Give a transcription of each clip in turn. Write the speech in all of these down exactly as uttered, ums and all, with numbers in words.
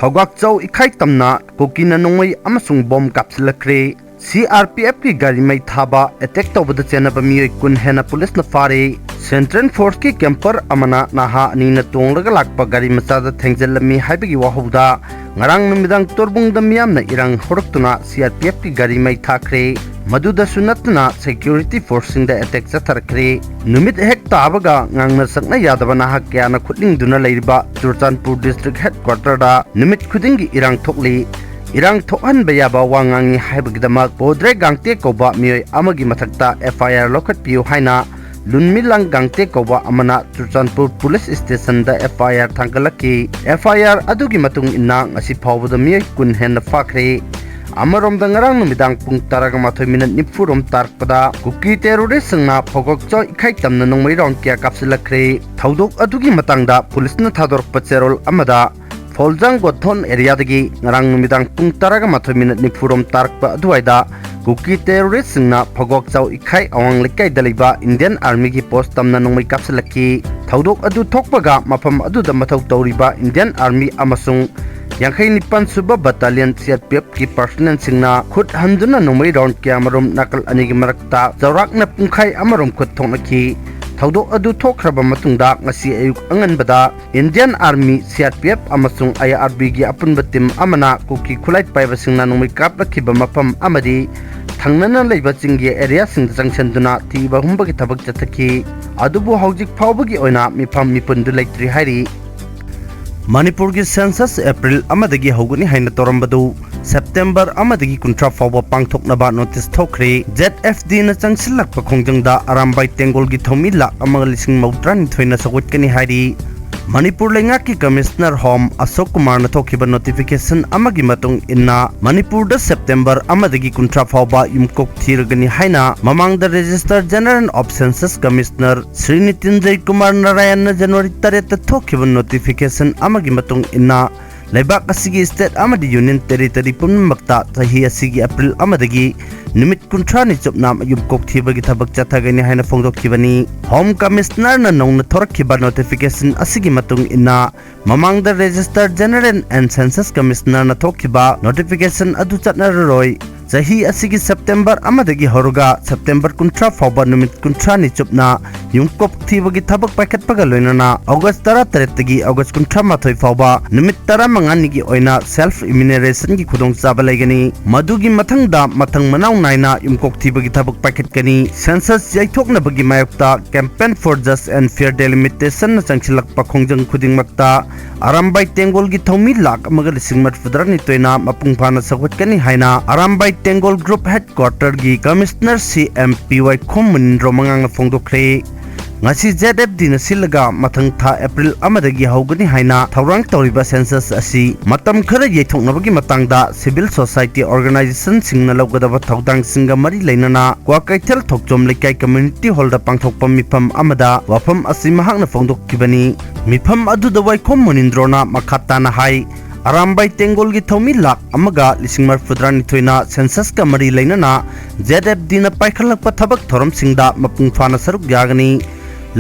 ꯐꯧꯒꯥꯛꯆꯥꯎ ꯏꯈꯥꯏ ꯇꯝꯅ ꯀꯨꯀꯤꯅ ꯅꯣꯡꯃꯩ ꯑꯃꯁꯨꯡ ꯕꯣꯝ ꯀꯥꯞꯁꯤꯜꯂꯛꯈ꯭ꯔꯦ꯫ ꯁꯤ ꯑꯥꯔ ꯄꯤ ꯑꯦꯐꯀꯤ ꯒꯥꯔꯤ ꯃꯩ ꯊꯥꯕ ꯑꯦꯇꯦꯛ ꯇꯧꯕꯗ ꯆꯦꯟꯅꯕ ꯃꯤꯑꯣꯏ ꯀꯨꯟ ꯍꯦꯟꯅ ꯄꯨꯂꯤꯁꯅ ꯐꯥꯔꯦ꯫ ꯁꯦꯟꯇ꯭ꯔꯦꯜ ꯐꯣꯔꯁꯀꯤ ꯀꯦꯝꯄꯔ ꯑꯃꯅ ꯅꯍꯥ ꯑꯅꯤꯅ ꯇꯣꯡꯂꯒ ꯂꯥꯛꯄ ꯒꯥꯔꯤ ꯃꯆꯥꯗ ꯊꯦꯡꯖꯤꯜꯂꯝꯃꯤ ꯍꯥꯏꯕꯒꯤ ꯋꯥꯍꯧꯗ ꯉꯔꯥꯡ ꯅꯨꯃꯤꯗꯥꯡ ꯇꯣꯔꯕꯨꯡꯗ ꯃꯤꯌꯥꯝꯅ ꯏꯔꯥꯡ ꯍꯧꯔꯛꯇꯨꯅ ꯁꯤ ꯑꯥꯔ ꯄꯤ ꯑꯦꯐꯀꯤ ꯒꯥꯔꯤ ꯃꯩ ꯊꯥꯈ꯭ꯔꯦ꯫ ꯃꯗꯨꯗꯁꯨ ꯅꯠꯇꯅ ꯁꯦꯀ꯭ꯌꯨꯔꯤꯇꯤ ꯐꯣꯔꯁꯁꯤꯡꯗ ꯑꯦꯇꯦꯛ ꯆꯠꯊꯔꯛꯈ꯭ꯔꯦ꯫ ꯅꯨꯃꯤꯠ ꯍꯦꯛ ꯇꯥꯕꯒ ꯉꯥꯡꯅ ꯁꯛꯅ ꯌꯥꯗꯕ ꯅꯍꯥ ꯀꯌꯥꯅ ꯈꯨꯠꯂꯤꯡꯗꯨꯅ ꯂꯩꯔꯤꯕ ꯆꯨꯔꯆꯥꯟꯄꯨꯔ ꯗꯤꯁꯇ꯭ꯔꯤꯛ ꯍꯦꯗꯀ꯭ꯋꯥꯇꯔꯗ ꯅꯨꯃꯤꯠ ꯈꯨꯗꯤꯡꯒꯤ ꯏꯔꯥꯡ ꯊꯣꯛꯂꯤ꯫ ꯏꯔꯥꯡ ꯊꯣꯛꯍꯟꯕ ꯌꯥꯕ ꯋꯥ ꯉꯥꯡꯉꯤ ꯍꯥꯏꯕꯒꯤꯗꯃꯛ ꯕꯣꯗ꯭ꯔꯦ ꯒꯥꯡꯇꯦ ꯀꯧꯕ ꯃꯤꯑꯣꯏ ꯑꯃꯒꯤ ꯃꯊꯛꯇ ꯑꯦꯐ ꯑꯥꯏ ꯑꯥꯔ ꯂꯧꯈꯠꯄꯤꯌꯨ ꯍꯥꯏꯅ ꯂꯨꯟꯃꯤꯂꯥꯡ ꯒꯥꯡꯇꯦ ꯀꯧꯕ ꯑꯃꯅ ꯆꯨꯔꯆꯥꯟꯄꯨꯔ ꯄꯨꯂꯤꯁ ꯁ꯭ꯇꯦꯁꯟꯗ ꯑꯦꯐ ꯑꯥꯏ ꯑꯥꯔ ꯊꯥꯡꯒꯠꯂꯛꯈꯤ꯫ ꯑꯦꯐ ꯑꯥꯏ ꯑꯥꯔ ꯑꯗꯨꯒꯤ ꯃꯇꯨꯡ ꯏꯟꯅ ꯉꯁꯤ ꯐꯥꯎꯕꯗ ꯃꯤꯑꯣꯏ ꯀꯨꯟ ꯍꯦꯟꯅ ꯐꯥꯈ꯭ꯔꯦ꯫ ꯑꯃꯔꯣꯝꯗ ꯉꯔꯥꯡ ꯅꯨꯃꯤꯗꯥꯡ ꯄꯨꯡ ꯇꯔꯥꯒ ꯃꯥꯊꯣꯏ ꯃꯤꯅꯠ ꯅꯤꯐꯨ ꯔꯣꯝ ꯇꯥꯔꯛꯄꯗ ꯀꯨꯀꯤ ꯇꯦꯔꯣꯔꯤꯁ꯭ꯠꯁꯤꯡꯅ ꯐꯧꯒꯣꯛꯆꯥꯎ ꯏꯈꯥꯏ ꯇꯝꯅ ꯅꯣꯡꯃꯩ ꯔꯥꯎꯟ ꯀꯌꯥ ꯀꯥꯞꯁꯤꯜꯂꯛꯈ꯭ꯔꯦ꯫ ꯊꯧꯗꯣꯛ ꯑꯗꯨꯒꯤ ꯃꯇꯥꯡꯗ ꯄꯨꯂꯤꯁꯅ ꯊꯥꯗꯣꯔꯛꯄ ꯆꯦꯔꯣꯜ ꯑꯃꯗ ꯐꯣꯜꯖꯥꯡ ꯒꯣꯊꯣꯟ ꯑꯦꯔꯤꯌꯥꯗꯒꯤ ꯉꯔꯥꯡ ꯅꯨꯃꯤꯗꯥꯡ ꯄꯨꯡ ꯇꯔꯥꯒ ꯃꯥꯊꯣꯏ ꯃꯤꯅꯠ ꯅꯤꯐꯨ ꯔꯣꯝ ꯇꯥꯔꯛꯄ ꯑꯗꯨꯋꯥꯏꯗ ꯀꯨꯀꯤ ꯇꯦꯔꯣꯔꯤꯁ꯭ꯠꯁꯤꯡꯅ ꯐꯧꯒꯣꯛꯆꯥꯎ ꯏꯈꯥꯏ ꯑꯋꯥꯡ ꯂꯩꯀꯥꯏꯗ ꯂꯩꯕ ꯏꯟꯗꯤꯌꯟ ꯑꯥꯔꯃꯤꯒꯤ ꯄꯣꯁ꯭ꯠ ꯇꯝꯅ ꯅꯣꯡꯃꯩ ꯀꯥꯞꯁꯤꯜꯂꯛꯈꯤ꯫ ꯊꯧꯗꯣꯛ ꯑꯗꯨ ꯊꯣꯛꯄꯒ ꯃꯐꯝ ꯑꯗꯨꯗ ꯃꯊꯧ ꯇꯧꯔꯤꯕ ꯏꯟꯗꯤꯌꯟ ꯑꯥꯔꯃꯤ ꯑꯃꯁꯨꯡ ꯌꯥꯡꯈꯩ ꯅꯤꯄꯥꯟ ꯁꯨꯕ ꯕꯠꯇꯥꯂꯤꯌꯟ ꯁꯤ ꯑꯥꯔ ꯄꯤ ꯑꯦꯐꯀꯤ ꯄꯔꯁꯣꯅꯦꯜꯁꯤꯡꯅ ꯈꯨꯠ ꯍꯟꯗꯨꯅ ꯅꯣꯡꯃꯩ ꯔꯥꯎꯟ ꯀꯌꯥꯃꯔꯨꯝ ꯅꯥꯀꯜ ꯑꯅꯤꯒꯤ ꯃꯔꯛꯇ ꯆꯥꯎꯔꯥꯛꯅ ꯄꯨꯡꯈꯥꯏ ꯑꯃꯔꯣꯝ ꯈꯨꯠ ꯊꯣꯛꯅꯈꯤ꯫ ꯊꯧꯗꯣꯛ ꯑꯗꯨ ꯊꯣꯛꯈ꯭ꯔꯕ ꯃꯇꯨꯡꯗ ꯉꯁꯤ ꯑꯌꯨꯛ ꯑꯉꯟꯕꯗ Indian army, C R P F ꯑꯃꯁꯨꯡ ꯑꯥꯏ ꯑꯥꯔ ꯕꯤꯒꯤ ꯑꯄꯨꯟꯕ ꯇꯤꯝ ꯑꯃꯅ ꯀꯨꯀꯤ ꯈꯨꯠꯂꯥꯏ ꯄꯥꯏꯕꯁꯤꯡꯅ ꯅꯣꯡꯃꯩ ꯀꯥꯞꯂꯛꯈꯤꯕ ꯃꯐꯝ ꯑꯃꯗꯤ ꯊꯪꯅꯅ ꯂꯩꯕ ꯆꯤꯡꯒꯤ ꯑꯦꯔꯤꯌꯥꯁꯤꯡꯗ ꯆꯪꯁꯤꯟꯗꯨꯅ ꯊꯤꯕ ꯍꯨꯝꯕꯒꯤ ꯊꯕꯛ ꯆꯠꯊꯈꯤ꯫ ꯑꯗꯨꯕꯨ ꯍꯧꯖꯤꯛ ꯐꯥꯎꯕꯒꯤ ꯑꯣꯏꯅ ꯃꯤꯐꯝ ꯃꯤꯄꯨꯟꯗꯨ ꯂꯩꯇ꯭ꯔꯤ ꯍꯥꯏꯔꯤ꯫ ꯃꯅꯤꯄꯨꯔꯒꯤ ꯁꯦꯟꯁꯁ ꯑꯦꯄ꯭ꯔꯤꯜ ꯑꯃꯗꯒꯤ ꯍꯧꯒꯅꯤ ꯍꯥꯏꯅ ꯇꯧꯔꯝꯕꯗꯨ ꯁꯦꯞꯇꯦꯝꯕꯔ ꯑꯃꯗꯒꯤ ꯀꯨꯟꯊ꯭ꯔꯥ ꯐꯥꯎꯕ ꯄꯥꯡꯊꯣꯛꯅꯕ ꯅꯣꯇꯤꯁ ꯊꯣꯛꯈ꯭ꯔꯦ꯫ ꯖꯦꯗ ꯑꯦꯐ ꯗꯤꯅ ꯆꯪꯁꯤꯜꯂꯛꯄ ꯈꯣꯡꯖꯪꯗ ꯑꯔꯥꯝꯕꯥꯏ ꯇꯦꯡꯒꯣꯜꯒꯤ ꯊꯧꯃꯤ ꯂꯥꯈ ꯑꯃꯒ ꯂꯤꯁꯤꯡ ꯃꯧꯗ꯭ꯔꯥꯅꯤꯊꯣꯏꯅ ꯁꯧꯒꯠꯀꯅꯤ ꯍꯥꯏꯔꯤ꯫ ꯃꯅꯤꯄꯨꯔ ꯂꯩꯉꯥꯛꯀꯤ ꯀꯃꯤꯁꯅꯔ ꯍꯣꯝ ꯑꯁꯣꯛ ꯀꯨꯃꯥꯔꯅ ꯊꯣꯛꯈꯤꯕ ꯅꯣꯇꯤꯐꯤꯀꯦꯁꯟ ꯑꯃꯒꯤ ꯃꯇꯨꯡ ꯏꯟꯅ, ꯃꯅꯤꯄꯨꯔꯗ ꯁꯦꯞꯇꯦꯝꯕꯔ ꯑꯃꯗꯒꯤ ꯀꯨꯟꯊ꯭ꯔꯥ ꯐꯥꯎꯕ ꯌꯨꯝꯀꯣꯛ ꯊꯤꯔꯒꯅꯤ ꯍꯥꯏꯅ ꯃꯃꯥꯡꯗ registrar general of census commissioner Shri Nitinjay Kumar ꯅꯥꯔꯥꯌꯟꯅ ꯖꯅꯋꯥꯔꯤ ꯇꯔꯦꯠꯇ ꯊꯣꯛꯈꯤꯕ ꯅꯣꯇꯤꯐꯤꯀꯦꯁꯟ ꯑꯃꯒꯤ ꯃꯇꯨꯡ ꯏꯟꯅ, ꯂꯩꯕꯥꯛ ꯑꯁꯤꯒꯤ ꯁ꯭ꯇꯦꯠ ꯑꯃꯗꯤ ꯌꯨꯅꯤꯌꯟ ꯇꯦꯔꯤꯇꯣꯔꯤ ꯄꯨꯝꯅꯃꯛꯇ ꯆꯍꯤ ꯑꯁꯤꯒꯤ ꯑꯦꯄ꯭ꯔꯤꯜ ꯑꯃꯗꯒꯤ ꯅꯨꯃꯤꯠ ꯀꯨꯟꯊ꯭ꯔꯥꯅꯤ ꯆꯨꯞꯅ ꯌꯨꯝꯀꯣꯛ ꯊꯤꯕꯒꯤ ꯊꯕꯛ ꯆꯠꯊꯒꯅꯤ ꯍꯥꯏꯅ ꯐꯣꯡꯗꯣꯛꯈꯤꯕꯅꯤ꯫ Home Commissioner ꯅ ꯅꯧꯅ ꯊꯣꯔꯛꯈꯤꯕ notification ꯑꯁꯤꯒꯤ ꯃꯇꯨꯡ ꯏꯟꯅ, ꯃꯃꯥꯡꯗ Register General and Census Commissioner ꯅ ꯊꯣꯛꯈꯤꯕ notification ꯑꯗꯨ ꯆꯠꯅꯔꯔꯣꯏ꯫ ꯆꯍꯤ ꯑꯁꯤꯒꯤ September ꯑꯃꯗꯒꯤ ꯍꯧꯔꯒ September ꯀꯨꯟꯊ꯭ꯔꯥ ꯐꯥꯎꯕ ꯅꯨꯃꯤꯠ ꯀꯨꯟꯊ꯭ꯔꯥꯅꯤ ꯆꯨꯞꯅ ꯌꯨꯝꯀꯣꯛ ꯊꯤꯕꯒꯤ ꯊꯕꯛ ꯄꯥꯏꯈꯠꯄꯒ ꯂꯣꯏꯅꯅ August ꯇꯔꯥꯇꯔꯦꯠꯇꯒꯤ August ꯀꯨꯟꯊ꯭ꯔꯥ ꯃꯥꯊꯣꯏ ꯐꯥꯎꯕ ꯅꯨꯃꯤꯠ ꯇꯔꯥꯃꯉꯥꯅꯤꯒꯤ ꯑꯣꯏꯅ self remuneration ꯒꯤ ꯈꯨꯗꯣꯡꯆꯥꯕ ꯂꯩꯒꯅꯤ꯫ ꯃꯗꯨꯒꯤ ꯃꯊꯪꯗ ꯃꯊꯪ ꯃꯅꯥꯎ ꯅꯥꯏꯅ ꯌꯨꯝꯀꯣꯛ ꯊꯤꯕꯒꯤ ꯊꯕꯛ ꯄꯥꯏꯈꯠꯀꯅꯤ꯫ Census ꯌꯩꯊꯣꯛꯅꯕꯒꯤ ꯃꯥꯌꯣꯛꯇ Campaign for Just and Fair Delimitation ꯅ ꯆꯪꯁꯤꯜꯂꯛꯄ ꯈꯣꯡꯖꯪ ꯈꯨꯗꯤꯡꯃꯛꯇ ꯑꯔꯥꯝꯕꯥꯏ ꯇꯦꯡꯒꯣꯜꯒꯤ ꯊꯧꯃꯤ ꯂꯥꯈ ꯑꯃꯒ ꯂꯤꯁꯤꯡ ꯃꯔꯤꯐꯨꯇꯔꯥꯅꯤꯊꯣꯏꯅ ꯃꯄꯨꯡ ꯐꯥꯅ ꯁꯧꯒꯠꯀꯅꯤ ꯍꯥꯏꯅ ꯑꯔꯥꯝꯕꯥꯏ ꯇꯦꯡꯒꯣꯜ Group Headquarter ꯒꯤ Commissioner ꯁꯤ ꯑꯦꯝ ꯄꯤ ꯋꯥꯏꯈꯣꯝ ꯃꯨꯅꯤꯟꯗ꯭ꯔꯣ ꯃꯉꯥꯡꯅ ꯐꯣꯡꯗꯣꯛꯈ꯭ꯔꯦ꯫ ꯉꯁꯤ ꯖꯦꯗ ꯑꯦꯐ ꯗꯤꯅ ꯁꯤꯜꯂꯒ ꯃꯊꯪ ꯊꯥ ꯑꯦꯄ꯭ꯔꯤꯜ ꯑꯃꯗꯒꯤ ꯍꯧꯒꯅꯤ ꯍꯥꯏꯅ ꯊꯧꯔꯥꯡ ꯇꯧꯔꯤꯕ census ꯑꯁꯤ ꯃꯇꯝ ꯈꯔ ꯌꯩꯊꯣꯛꯅꯕꯒꯤ ꯃꯇꯥꯡꯗ civil society organization ꯁꯤꯡꯅ ꯂꯧꯒꯗꯕ ꯊꯧꯗꯥꯡꯁꯤꯡꯒ ꯃꯔꯤ ꯂꯩꯅꯅ ꯀ꯭ꯋꯥꯀꯩꯊꯦꯜ ꯊꯣꯛꯆꯣꯝ ꯂꯩꯀꯥꯏ community hall ꯗ ꯄꯥꯡꯊꯣꯛꯄ ꯃꯤꯐꯝ ꯑꯃꯗ ꯋꯥꯐꯝ ꯑꯁꯤ ꯃꯍꯥꯛꯅ ꯐꯣꯡꯗꯣꯛꯈꯤꯕꯅꯤ꯫ ꯃꯤꯐꯝ ꯑꯗꯨꯗ ꯋꯥꯏꯈꯣꯝ ꯃꯨꯅꯤꯟꯗ꯭ꯔꯣꯅ ꯃꯈꯥ ꯇꯥꯅ ꯍꯥꯏ, ꯑꯔꯥꯝꯕꯥꯏ ꯇꯦꯡꯒꯣꯜꯒꯤ ꯊꯧꯃꯤ ꯂꯥꯈ ꯑꯃꯒ ꯂꯤꯁꯤꯡ ꯃꯔꯤꯐꯨꯇꯔꯥꯅꯤꯊꯣꯏꯅ census ꯀ ꯃꯔꯤ ꯂꯩꯅꯅ ꯖꯦꯗ ꯑꯦꯐ ꯗꯤꯅ ꯄꯥꯏꯈꯠꯂꯛꯄ ꯊꯕꯛ ꯊꯧꯔꯝꯁꯤꯡꯗ ꯃꯄꯨꯡ ꯐꯥꯅ ꯁꯔꯨꯛ ꯌꯥꯒꯅꯤ꯫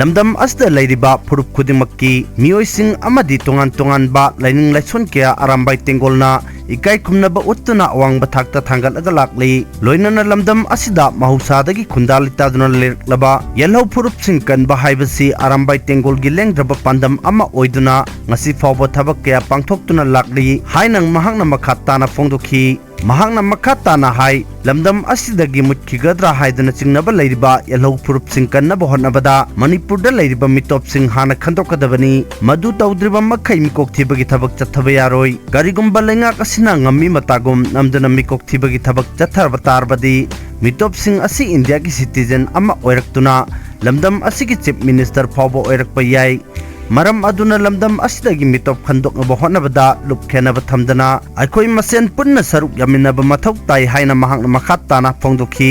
ꯂꯝꯗꯝ ꯑꯁꯤꯗ ꯂꯩꯔꯤꯕ ꯐꯨꯔꯨꯞ ꯈꯨꯗꯤꯡꯃꯛꯀꯤ ꯃꯤꯑꯣꯏꯁꯤꯡ ꯑꯃꯗꯤ ꯇꯣꯉꯥꯟ ꯇꯣꯉꯥꯟꯕ ꯂꯥꯏꯅꯤꯡ ꯂꯥꯏꯁꯣꯟ ꯀꯌꯥ ꯑꯔꯥꯝꯕꯥꯏ ꯇꯦꯡꯒꯣꯜꯅ ꯏꯀꯥꯏ ꯈꯨꯝꯅꯕ ꯎꯠꯇꯨꯅ ꯑꯋꯥꯡꯕ ꯊꯥꯛꯇ ꯊꯥꯡꯒꯠꯂꯒ ꯂꯥꯛꯂꯤ꯫ ꯂꯣꯏꯅꯅ ꯂꯝꯗꯝ ꯑꯁꯤꯗ ꯃꯍꯧꯁꯥꯗꯒꯤ ꯈꯨꯟꯗꯥ ꯂꯩꯇꯥꯗꯨꯅ ꯂꯩꯔꯛꯂꯕ ꯌꯦꯜꯍꯧ ꯐꯨꯔꯨꯞꯁꯤꯡ ꯀꯟꯕ ꯍꯥꯏꯕꯁꯤ ꯑꯔꯥꯝꯕꯥꯏ ꯇꯦꯡꯒꯣꯜꯒꯤ ꯂꯦꯡꯗ꯭ꯔꯕ ꯄꯥꯟꯗꯝ ꯑꯃ ꯑꯣꯏꯗꯨꯅ ꯉꯁꯤ ꯐꯥꯎꯕ ꯊꯕꯛ ꯀꯌꯥ ꯄꯥꯡꯊꯣꯛꯇꯨꯅ ꯂꯥꯛꯂꯤ ꯍꯥꯏꯅ ꯃꯍꯥꯛꯅ ꯃꯈꯥ ꯇꯥꯅ ꯐꯣꯡꯗꯣꯛꯈꯤ꯫ ꯃꯍꯥꯛꯅ ꯃꯈꯥ ꯇꯥꯅ ꯍꯥꯏ, ꯂꯝꯗꯝ ꯑꯁꯤꯗꯒꯤ ꯃꯨꯠꯈꯤꯒꯗ꯭ꯔꯥ ꯍꯥꯏꯗꯨꯅ ꯆꯤꯡꯅꯕ ꯂꯩꯔꯤꯕ ꯌꯦꯜꯍꯧ ꯐꯨꯔꯨꯞꯁꯤꯡ ꯀꯟꯅꯕ ꯍꯣꯠꯅꯕꯗ ꯃꯅꯤꯄꯨꯔꯗ ꯂꯩꯔꯤꯕ ꯃꯤꯇꯣꯞꯁꯤꯡ ꯍꯥꯟꯅ ꯈꯟꯗꯣꯛꯀꯗꯕꯅꯤ꯫ ꯃꯗꯨ ꯇꯧꯗ꯭ꯔꯤꯕ ꯃꯈꯩ ꯃꯤꯀꯣꯛ ꯊꯤꯕꯒꯤ ꯊꯕꯛ ꯆꯠꯊꯕ ꯌꯥꯔꯣꯏ꯫ ꯀꯔꯤꯒꯨꯝꯕ ꯂꯩꯉꯥꯛ ꯑꯁꯤꯅ ꯉꯝꯃꯤ ꯃꯇꯥꯒꯨꯝ ꯅꯝꯗꯨꯅ ꯃꯤꯀꯣꯛ ꯊꯤꯕꯒꯤ ꯊꯕꯛ ꯆꯠꯊꯔꯕ ꯇꯥꯔꯕꯗꯤ, ꯃꯤꯇꯣꯞꯁꯤꯡ ꯑꯁꯤ ꯏꯟꯗꯤꯌꯥꯒꯤ citizen ꯑꯃ ꯑꯣꯏꯔꯛꯇꯨꯅ ꯂꯝꯗꯝ ꯑꯁꯤꯒꯤ Chief Minister ꯐꯥꯎꯕ ꯑꯣꯏꯔꯛꯄ ꯌꯥꯏ꯫ ꯃꯔꯝ ꯑꯗꯨꯅ ꯂꯝꯗꯝ ꯑꯁꯤꯗꯒꯤ ꯃꯤꯇꯣꯞ ꯈꯟꯗꯣꯛꯅꯕ ꯍꯣꯠꯅꯕꯗ ꯂꯨꯞꯈꯦꯅꯕ ꯊꯝꯗꯅ ꯑꯩꯈꯣꯏ ꯃꯁꯦꯟ ꯄꯨꯟꯅ ꯁꯔꯨꯛ ꯌꯥꯃꯤꯟꯅꯕ ꯃꯊꯧ ꯇꯥꯏ ꯍꯥꯏꯅ ꯃꯍꯥꯛꯅ ꯃꯈꯥ ꯇꯥꯅ ꯐꯣꯡꯗꯣꯛꯈꯤ꯫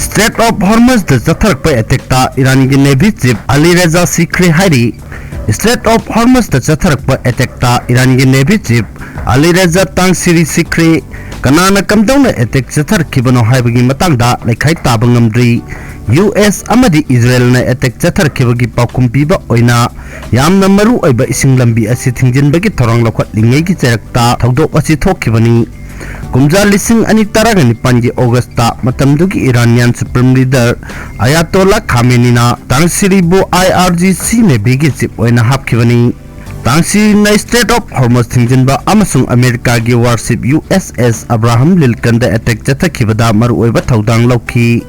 Strait of Hormuz ꯇ ꯆꯠꯊꯔꯛꯄ attack ꯇ ꯏꯔꯥꯟꯒꯤ Navy Chief ꯑꯂꯤ ꯔꯦꯖꯥ ꯁꯤꯈ꯭ꯔꯤ ꯍꯥꯏꯔꯤ꯫ Strait of Hormuz ꯇ ꯆꯠꯊꯔꯛꯄ attack ꯇ ꯏꯔꯥꯟꯒꯤ Navy Chief ꯑꯂꯤꯔꯦꯖꯥ ꯇꯥꯡꯁꯤꯔꯤ ꯁꯤꯈ꯭ꯔꯦ꯫ ꯀꯅꯥꯅ ꯀꯝꯗꯧꯅ ꯑꯦꯇꯦꯛ ꯆꯠꯊꯔꯛꯈꯤꯕꯅꯣ ꯍꯥꯏꯕꯒꯤ ꯃꯇꯥꯡꯗ ꯂꯩꯈꯥꯏ ꯇꯥꯕ ꯉꯝꯗ꯭ꯔꯤ꯫ ꯌꯨ ꯑꯦꯁ ꯑꯃꯗꯤ ꯏꯖꯔꯦꯜꯅ ꯑꯦꯇꯦꯛ ꯆꯠꯊꯔꯛꯈꯤꯕꯒꯤ ꯄꯥꯎꯈꯨꯝ ꯄꯤꯕ ꯑꯣꯏꯅ ꯌꯥꯝꯅ ꯃꯔꯨ ꯑꯣꯏꯕ ꯏꯁꯤꯡ ꯂꯝꯕꯤ ꯑꯁꯤ ꯊꯤꯡꯖꯤꯟꯕꯒꯤ ꯊꯧꯔꯥꯡ ꯂꯧꯈꯠꯂꯤꯉꯩꯒꯤ ꯆꯩꯔꯛꯇ ꯊꯧꯗꯣꯛ ꯑꯁꯤ ꯊꯣꯛꯈꯤꯕꯅꯤ꯫ ꯀꯨꯝꯖꯥ ꯂꯤꯁꯤꯡ ꯑꯅꯤ ꯇꯔꯥꯒ ꯅꯤꯄꯥꯟꯒꯤ ꯑꯣꯒꯁꯇ ꯃꯇꯝꯗꯨꯒꯤ ꯏꯔꯥꯅꯤꯌꯥꯟ ꯁꯨꯄ꯭ꯔꯤꯝ ꯂꯤꯗꯔ ꯑꯌꯥꯇꯣꯂꯥ ꯈꯥꯃꯦꯅꯤꯅ ꯇꯥꯡꯁꯤꯔꯤꯕꯨ ꯑꯥꯏ ꯑꯥꯔ ꯖꯤ ꯁꯤ ꯅꯦꯚꯤꯒꯤ ꯆꯤꯞ ꯑꯣꯏꯅ ꯍꯥꯞꯈꯤꯕꯅꯤ꯫ ꯇꯥꯡꯁꯤꯔꯤꯅ ꯁ꯭ꯇ꯭ꯔꯦꯠ ꯑꯣꯐ ꯍꯣꯔꯃꯨꯖ ꯊꯤꯡꯖꯤꯟꯕ ꯑꯃꯁꯨꯡ ꯑꯃꯦꯔꯤꯀꯥꯒꯤ ꯋꯥꯔꯁꯤꯞ ꯌꯨ ꯑꯦꯁ ꯑꯦꯁ ꯑꯕ꯭ꯔꯥꯍꯝ ꯂꯤꯟꯀꯟꯗ ꯑꯦꯇꯦꯛ ꯆꯠꯊꯈꯤꯕꯗ ꯃꯔꯨꯑꯣꯏꯕ ꯊꯧꯗꯥꯡ ꯂꯧꯈꯤ꯫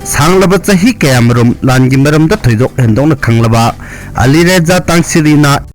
ꯁꯥꯡꯂꯕ ꯆꯍꯤ ꯀꯌꯥꯃꯔꯨꯝ ꯂꯥꯟꯒꯤ ꯃꯔꯝꯗ ꯊꯣꯏꯗꯣꯛ ꯍꯦꯟꯗꯣꯛꯅ ꯈꯪꯂꯕ ꯑꯂꯤꯔꯦꯖꯥ ꯇꯥꯡꯁꯤꯔꯤꯅ